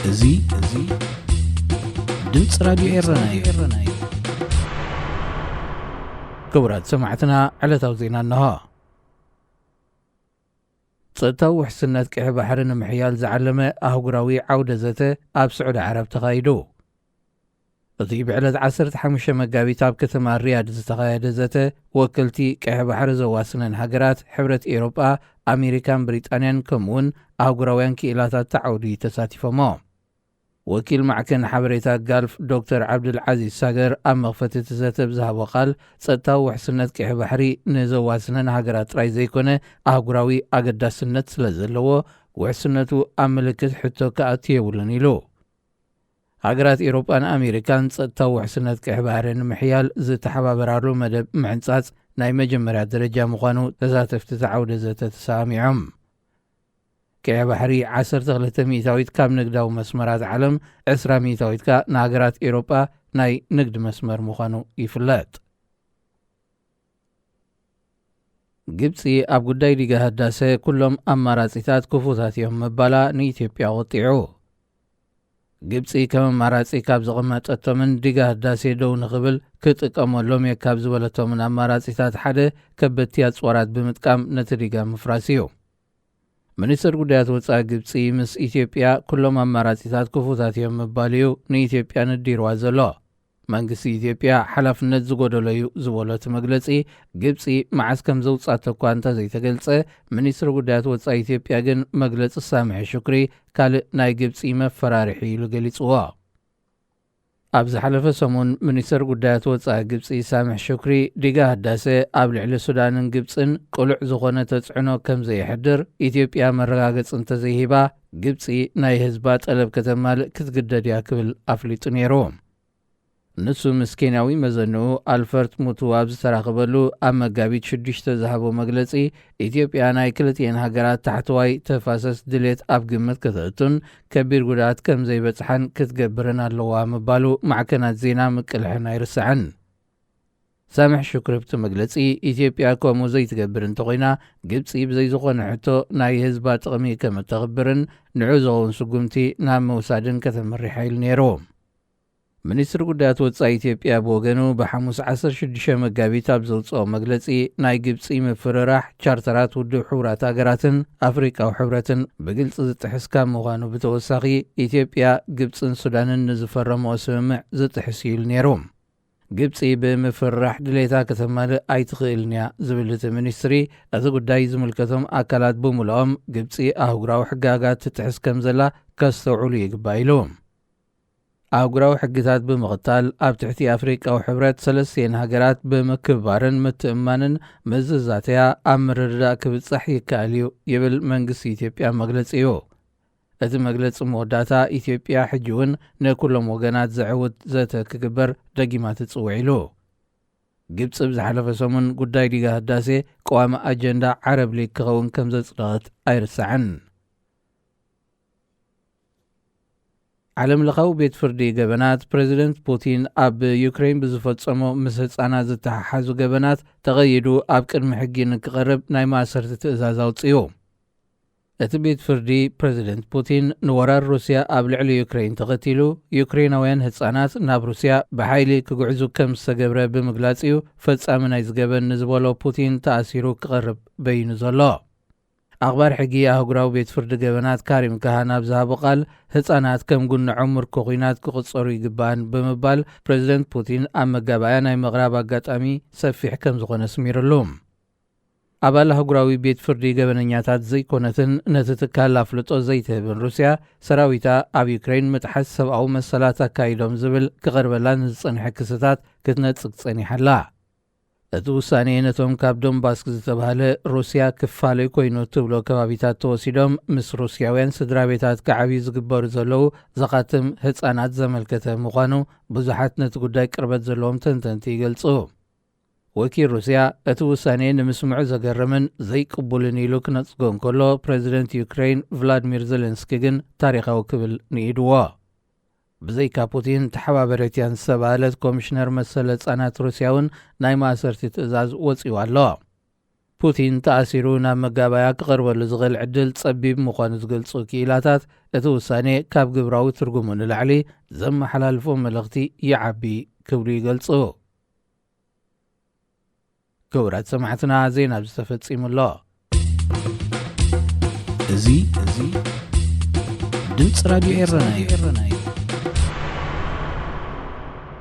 እዚ እዚ ድምፂ ራድዮ ኤረና እዩ። ክቡራት ሰማዕትና፣ ዕለታዊ ዜና እንሆ። ጸጥታዊ ውሕስነት ቀይሕ ባሕሪ ንምሕያል ዝዓለመ ኣህጉራዊ ዓውደ ዘተ ኣብ ስዑዲ ዓረብ ተኻይዱ። እቲ ብዕለት ዓሰርተ ሓሙሽተ መጋቢት ኣብ ከተማ ሪያድ ዝተኻየደ ዘተ፣ ወከልቲ ቀይሕ ባሕሪ ዘዋስነን ሃገራት ሕብረት ኤውሮጳ፣ ኣሜሪካን ብሪጣንያን፣ ከምኡውን ኣህጉራውያን ክኢላታት ተዓውዲ ተሳቲፎሞ። ወኪል ማዕከን ሓበሬታ ጋልፍ ዶክተር ዓብዱልዓዚዝ ሳገር ኣብ መኽፈቲ እቲ ዘተ ብዝሃቦ ቃል፣ ጸጥታዊ ውሕስነት ቀይሕ ባሕሪ ንዘዋስነን ሃገራት ጥራይ ዘይኮነ፣ ኣህጉራዊ ኣገዳስነት ስለ ዘለዎ፣ ውሕስነቱ ኣብ ምልክት ሕቶ ክኣቱ የብሉን ኢሉ። ሃገራት ኤውሮጳን ኣሜሪካን ጸጥታዊ ውሕስነት ቀይሕ ባሕሪ ንምሕያል ዝተሓባበራሉ መደብ ምሕንጻጽ ናይ መጀመርያ ደረጃ ምዃኑ ተሳተፍቲ እቲ ዓውደ ዘተ ተሰማሚዖም። ቀይሕ ባሕሪ ዓሰርተ ክልተ ሚእታዊት ካብ ንግዳዊ መስመራት ዓለም፣ ዕስራ ሚእታዊት ከኣ ንሃገራት ኤውሮጳ ናይ ንግዲ መስመር ምዃኑ ይፍለጥ። ግብጺ ኣብ ጉዳይ ዲጋ ህዳሰ ኩሎም ኣማራጺታት ክፉታት እዮም ምባላ ንኢትዮጵያ ወጢዑ። ግብጺ ከም ኣማራጺ ካብ ዘቐመጠቶምን ዲጋ ህዳሴ ደው ንኽብል ክጥቀመሎም እየ ካብ ዝበለቶምን ኣማራጺታት ሓደ ከበድቲ ኣጽዋራት ብምጥቃም ነቲ ዲጋ ምፍራስ እዩ። ሚኒስትር ጉዳያት ወጻኢ ግብጺ ምስ ኢትዮጵያ ኩሎም ኣማራጺታት ክፉታት እዮም ምባል እዩ ንኢትዮጵያ ንዲርዋ ዘሎ። መንግስቲ ኢትዮጵያ ሓላፍነት ዝጎደሎ እዩ ዝበሎ እቲ መግለጺ፣ ግብጺ መዓስ ከም ዘውጻቶ እኳ እንተዘይተገልጸ፣ ሚኒስትሪ ጉዳያት ወጻኢ ኢትዮጵያ ግን መግለጺ ሳምሒ ሹክሪ ካልእ ናይ ግብጺ መፈራርሒ ኢሉ ገሊጽዎ። ኣብ ዝሓለፈ ሰሙን ሚኒስትር ጉዳያት ወጻኢ ግብጺ ሳምሕ ሹክሪ፣ ዲጋ ህዳሰ ኣብ ልዕሊ ሱዳንን ግብጽን ቅሉዕ ዝኾነ ተጽዕኖ ከም ዘየሕድር ኢትዮጵያ መረጋገጺ እንተዘይሂባ፣ ግብጺ ናይ ህዝባ ጠለብ ከተማልእ ክትግደድ እያ ክብል ኣፍሊጡ ነይሩ። ንሱ ምስ ኬንያዊ መዘንኡ ኣልፈርት ሙቱ ኣብ ዝተራኸበሉ ኣብ መጋቢት ሽዱሽተ ዝሃቦ መግለጺ፣ ኢትዮጵያ ናይ ክልቲኤን ሃገራት ታሕተዋይ ተፋሰስ ድሌት ኣብ ግምት ከተእቱን ከቢድ ጉድኣት ከም ዘይበጽሓን ክትገብርን ኣለዋ ምባሉ ማዕከናት ዜና ምቅልሐን ኣይርስዕን። ሳምሕ ሹክሪ ኣብቲ መግለጺ፣ ኢትዮጵያ ከምኡ ዘይትገብር እንተኾይና፣ ግብጺ ብዘይ ዝኾነ ሕቶ ናይ ህዝባ ጥቕሚ ከም እተኽብርን ንዑ ዝኸውን ስጉምቲ ናብ ምውሳድን ከተምርሕ ኢሉ ነይሩ። ሚኒስትሪ ጉዳያት ወጻኢ ኢትዮጵያ ብወገኑ፣ ብሓሙስ ዓሰርተ ሽዱሽተ መጋቢት ኣብ ዘውጽኦ መግለጺ፣ ናይ ግብጺ ምፍርራሕ ቻርተራት ውድብ ሕቡራት ሃገራትን ኣፍሪቃዊ ሕብረትን ብግልጺ ዝጥሕስ ካብ ምዃኑ ብተወሳኺ፣ ኢትዮጵያ፣ ግብጽን ሱዳንን ንዝፈረምኦ ስምምዕ ዝጥሕስ እዩ ኢሉ ነይሩ። ግብጺ ብምፍርራሕ ድሌታ ከተማልእ ኣይትኽእልን እያ ዝብል እቲ ሚኒስትሪ፣ እቲ ጉዳይ ዝምልከቶም ኣካላት ብምልኦም፣ ግብጺ ኣህጉራዊ ሕጋጋት ትጥሕስ ከም ዘላ ከስተውዕሉ ይግባእ ኢሉ። ኣህጉራዊ ሕግታት ብምቕታል፣ ኣብ ትሕቲ ኣፍሪቃዊ ሕብረት ሰለስቲኤን ሃገራት ብምክብባርን ምትእምማንን ምስ ዝዛተያ፣ ኣብ ምርድዳእ ክብጻሕ ይከኣል እዩ ይብል መንግስቲ ኢትዮጵያ መግለጺኡ። እቲ መግለጺ መወዳእታ፣ ኢትዮጵያ ሕጂ እውን ንኩሎም ወገናት ዘዕውት ዘተ ክግበር ደጊማ ትጽውዕ ኢሉ። ግብጺ ብዝሓለፈ ሰሙን ጉዳይ ዲጋ ህዳሴ ቀዋሚ ኣጀንዳ ዓረብ ሊግ ክኸውን ከም ዘጽደቐት ኣይርሳዕን። ዓለምለኻዊ ቤት ፍርዲ ገበናት፣ ፕሬዚደንት ፑቲን ኣብ ዩክሬን ብዝፈጸሞ ምስ ህጻናት ዝተሓሓዙ ገበናት ተቐይዱ ኣብ ቅድሚ ሕጊ ንክቐርብ ናይ ማእሰርቲ ትእዛዝ ኣውጺኡ። እቲ ቤት ፍርዲ፣ ፕሬዚደንት ፑቲን ንወራር ሩስያ ኣብ ልዕሊ ዩክሬን ተኸቲሉ፣ ዩክሬናውያን ህጻናት ናብ ሩስያ ብሓይሊ ክጉዕዙ ከም ዝተገብረ ብምግላጽ እዩ ፈጻሚ ናይዚ ገበን ንዝበሎ ፑቲን ተኣሲሩ ክቐርብ በይኑ ዘሎ። ኣኽባር ሕጊ ኣህጉራዊ ቤት ፍርዲ ገበናት ካሪም ካሃን ኣብ ዝሃቦ ቃል፣ ህጻናት ከም ጉንዖም ምርኮ ኲናት ክቕጸሩ ይግባእን ብምባል፣ ፕሬዚደንት ፑቲን ኣብ መጋባእያ ናይ ምቕራብ ኣጋጣሚ ሰፊሕ ከም ዝኾነ ኣስሚሩሉ። ኣባል ኣህጉራዊ ቤት ፍርዲ ገበነኛታት ዘይኮነትን ነቲ ትካል ኣፍልጦ ዘይትህብን ሩስያ፣ ሰራዊታ ኣብ ዩክሬን ምጥሓስ ሰብኣዊ መሰላት ኣካይዶም ዝብል ክቐርበላ ንዝጸንሐ ክስታት ክትነጽግ ጸኒሓ ኣላ። እቲ ውሳኔ ነቶም ካብ ዶንባስክ ዝተባህለ ሩስያ ክፋለይ ኮይኑ እትብሎ ከባቢታት ተወሲዶም ምስ ሩስያውያን ስድራ ቤታት ክዓብዩ ዝግበሩ ዘለዉ ዘኻትም ህጻናት ዘመልከተ ምዃኑ ብዙሓት ነቲ ጉዳይ ቅርበት ዘለዎም ተንተንቲ ይገልጹ። ወኪል ሩስያ፣ እቲ ውሳኔ ንምስምዑ ዘገርምን ዘይቅቡልን ኢሉ ክነጽጎ እንከሎ፣ ፕሬዚደንት ዩክሬን ቭላድሚር ዜሌንስኪ ግን ታሪኻዊ ክብል ንኢድዎ። ብዘይካ ፑቲን፣ ተሓባበረትያን ዝተባህለት ኮሚሽነር መሰል ህጻናት ሩስያ እውን ናይ ማእሰርቲ ትእዛዝ ወጺዋ ኣሎ። ፑቲን ተኣሲሩ ናብ መጋባያ ክቐርበሉ ዝኽእል ዕድል ጸቢብ ምዃኑ ዝገልጹ ክኢላታት፣ እቲ ውሳኔ ካብ ግብራዊ ትርጉሙ ንላዕሊ ዘመሓላልፎ መልእኽቲ ይዓቢ ክብሉ ይገልጹ። ክቡራት ሰማዕትና፣ ዜና ኣብዚ ተፈጺሙ ኣሎ። እዚ፣ እዚ ድምፂ ራዲዮ ኤረና እዩ።